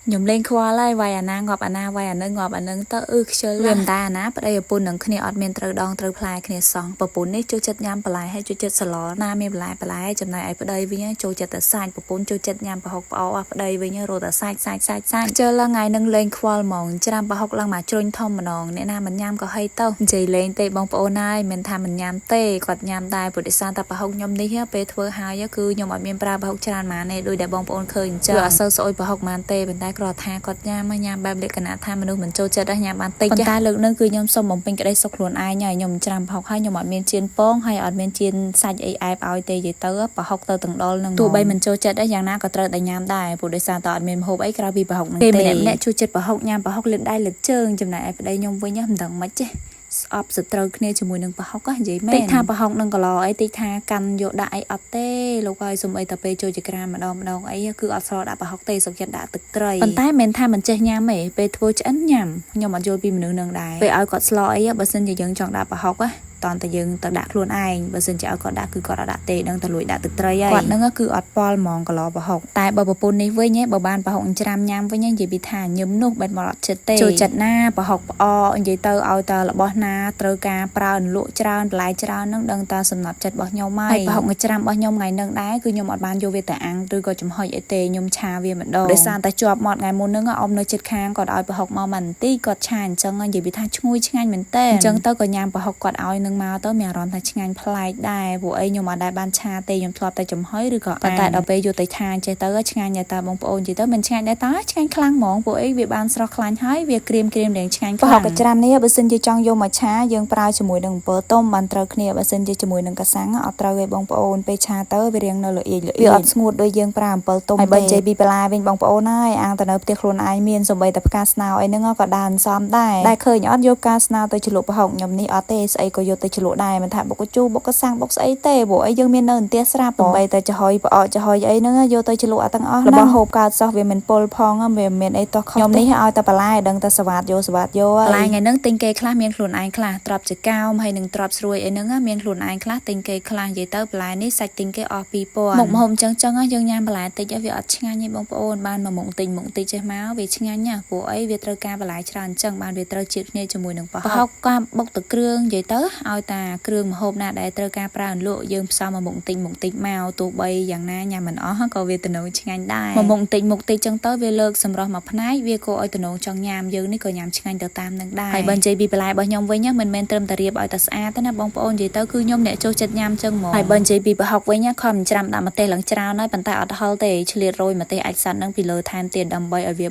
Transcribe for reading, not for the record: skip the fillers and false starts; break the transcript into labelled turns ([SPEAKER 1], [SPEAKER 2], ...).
[SPEAKER 1] ខ្ញុំលេងខ្វល់ហើយវាយអាណាងាប់អាណាវាយអានឹងងាប់អានឹងទៅអឺខ្ជិលវាមិនដែរអាណាប្តីប្រពន្ធនឹងគ្នាអត់មានត្រូវដងត្រូវផ្លែគ្នាសោះប្រពន្ធនេះចូលចិត្តញ៉ាំបន្លែហើយចូលចិត្តសឡណាមានបន្លែបន្លែចំណែកឯប្តីវិញចូលចិត្តតែសាច់ប្រពន្ធចូលចិត្តញ៉ាំប្រហុកផ្អកប្តីវិញរត់តែសាច់សាច់សាច់សាច់ខ្ជិលថ្ងៃនឹងលេងខ្វល់ហ្មងច្រាំប្រហុកឡើងមកជ្រុញធំម្ដងអ្នកណាមិនញ៉ាំក៏ហីទៅនិយាយលេងទេបងប្អូនហើយមិនថាមិនញ៉ាំទេគាត់ញ៉ាំដែរព្រោះដោយសារតែប្រហុកខ្ញុំនេះពេលធ្វើហើយគឺខ្ញុំអត់មានប្រើប្រហុកច្រើនម៉ានទេដោយដែលបងប្អូនឃើញអញ្ចឹងវាអត់សូវស្អុយប្រហុកម៉ានទេប៉ុន្តែគ្រាន់ថាគាត់ញ៉ាំញ៉ាំបែបលក្ខណៈថាមនុស្សមិនចូលចិត្តញ៉ាំបានតិចប៉ុន្តែលើកនេះគឺខ្ញុំសូមបំពេញក្តីសុខខ្លួនឯងហើយខ្ញុំច្រាំប្រហុកហើយខ្ញុំអត់មានចៀនពងហើយអត់មានចៀនសាច់អីអែបឲ្យទេនិយាយទៅប្រហុកទៅទាំងដុលនឹងទោះបីមិនចូលចិត្តដែរយ៉ាងណាក៏ត្រូវតែញ៉ាំដែរព្រោះដោយសារតែអត់មានម្ហូបអីក្រៅពីប្រហុកនឹងទេម្នាក់ម្នាក់ចូលចិត្តប្រហុកញ៉ាំប្រហុកលើកដៃលើកជើងចំណែកឯប្តីខ្ញុំវិញមិនដឹងមិនចេះស្អប់សត្រូវគ្នាជាមួយនឹងប្រហុកនិយាយមែនតិចថាប្រហុកនឹងកឡអីតិចថាកាន់យកដាក់អីអត់ទេលោកហើយសុំអីតែពេលចូលជាក្រាមម្ដងម្ដងអីគឺអត់ស្រដាក់ប្រហុកទេសុខចិត្តដាក់ទឹកត្រីប៉ុន្តែមិនថាមិនចេះញ៉ាំទេពេលធ្វើឆ្អិនញ៉ាំខ្ញុំអត់យល់ពីមនុស្សនឹងដែរពេលឲ្យគាត់ស្លអីបើសិនជាយើងចង់ដាក់ប្រហុកតន់តែយើងទៅដាក់ខ្លួនឯងបើសិនជាឲ្យគាត់ដាក់គឺគាត់អត់ដាក់ទេដឹងតែលួចដាក់ទឹកត្រីហើយគាត់នឹងគឺអត់ប៉លហ្មងកឡប្រហុកតែបើប្រពន្ធនេះវិញបើបានប្រហុកច្រាំញ៉ាំវិញនិយាយពីថាញឹមនោះបែបមកអត់ចិត្តទេចូលចិត្តណាប្រហុកផ្អកនិយាយទៅឲ្យតែរបស់ណាត្រូវការប្រើអន្លក់ច្រើនបន្លែច្រើននឹងដឹងតែសំណប់ចិត្តរបស់ខ្ញុំហើយប្រហុកច្រាំរបស់ខ្ញុំថ្ងៃនឹងដែរគឺខ្ញុំអត់បានយកវាទៅអាំងឬក៏ចំហុយអីទេខ្ញុំឆាវាម្ដងដោយសារតែជាប់មាត់ថ្ងៃមុននឹងអ៊ំនៅចិត្តខាងគាត់ឲ្យប្រហុកមកបន្តិចគាត់ឆាអញ្ចឹងនិយាយពីថាឈ្ងុយឆ្ងាញ់មែនតើអញ្ចឹងទៅក៏ញ៉ាំប្រហុកគាត់ឲ្យនឹងមកទៅមានអារម្មណ៍ថាឆ្ងាញ់ប្លែកដែរព្រោះអីខ្ញុំអត់ដែលបានឆាទេខ្ញុំធ្លាប់តែចំហុយឬក៏ប៉ុន្តែដល់ពេលយកទៅឆាចេះទៅឆ្ងាញ់ដែរតាបងប្អូននិយាយទៅមិនឆ្ងាញ់ដែរតាឆ្ងាញ់ខ្លាំងហ្មងព្រោះអីវាបានស្រស់ខ្លាញ់ហើយវាក្រៀមក្រៀមរៀងឆ្ងាញ់ខ្លាំងប្រហុកកច្រាំនេះបើសិនជាចង់យកមកឆាយើងប្រើជាមួយនឹងអំពិលទុំបានត្រូវគ្នាបើសិនជាជាមួយនឹងកសាំងអត់ត្រូវទេបងប្អូនពេលឆាទៅវារៀងនៅល្អៀចល្អៀចវាអត់ស្ងួតដូចយើងប្រើអំពិលទុំហើយបើនិយាយពីបន្លែវិញបងប្អូនហើយអាងទៅនៅផ្ទះខ្លួនឯងមានសំបីតែផ្កាស្នោអីហ្នឹងក៏ដើរសំដែរដែលឃើញអត់យកផ្កាស្នោទៅជ្រលក់ប្រហុកខ្ញុំនេះអត់ទេស្អីក៏យកទៅជ្រលក់ដែរមិនថាបុកជូរបុកសាំងបុកស្អីទេព្រោះអីយើងមាននៅផ្ទះស្រាប់សំបីតែចំហុយផ្អកចំហុយអីហ្នឹងយកទៅជ្រលក់អត់ទាំងអស់របស់ហូបកើតសោះវាមិនពុលផងវាមិនមានអីតោះខ្ញុំនេះឲ្យតែបន្លែដឹងតែស្វាតយកស្វាតយកហើយបន្លែថ្ងៃហ្នឹងទិញគេខ្លះមានខ្លួនឯងខ្លះទ្របចកោមហើយនឹងទ្របស្រួយអីហ្នឹងមានខ្លួនឯងខ្លះទិញគេខ្លះនិយាយទៅបន្លែនេះសាច់ទិញគេអស់2000មុខម្ហូបចឹងចឹងយើងញ៉ាំបន្លែតិចវាអត់ឆ្ងាញ់ទេបងប្អូនបានមួយមុខតិចមុខតិចចេះមកវាឆ្ងាញ់ណាព្រោះអីវាត្រូវការបន្លែច្រើនចឹងបានវាត្រូវជាតិគ្នាជាមួយនឹងប្រហុកការបុកទឹកគ្រឿងនិយាយទៅឲ្យតាគ្រឿងម្ហូបណាដែលត្រូវការប្រើអន្លក់យើងផ្សំមួយមុខតិចមុខតិចមកទោះបីយ៉ាងណាញ៉ាំមិនអស់ក៏វាទំនងឆ្ងាញ់ដែរមួយមុខតិចមុខតិចចឹងទៅវាលើកសម្រស់មួយផ្នែកវាក៏ឲ្យទំនងចង់ញ៉ាំយើងនេះក៏ញ៉ាំឆ្ងាញ់ទៅតាមនឹងដែរហើយបើនិយាយពីបន្លែរបស់ខ្ញុំវិញមិនមែនត្រឹមតែរៀបឲ្យតែស្អាតទេណាបងប្អូននិយាយទៅគឺខ្ញុំអ្នកចូលចិត្តញ៉ាំចឹងហ្មងហើយបើនិយាយពីប្រហុកវិញខំច្រាំដាក់ម្ទេសឡើងច្រើនហើយប៉ុន្តែអត់ហឹរទេឆ្លៀតរោយម្ទេសអាចសัตว์នឹងពីលើថែមទៀតដើម្បីឲ្យវា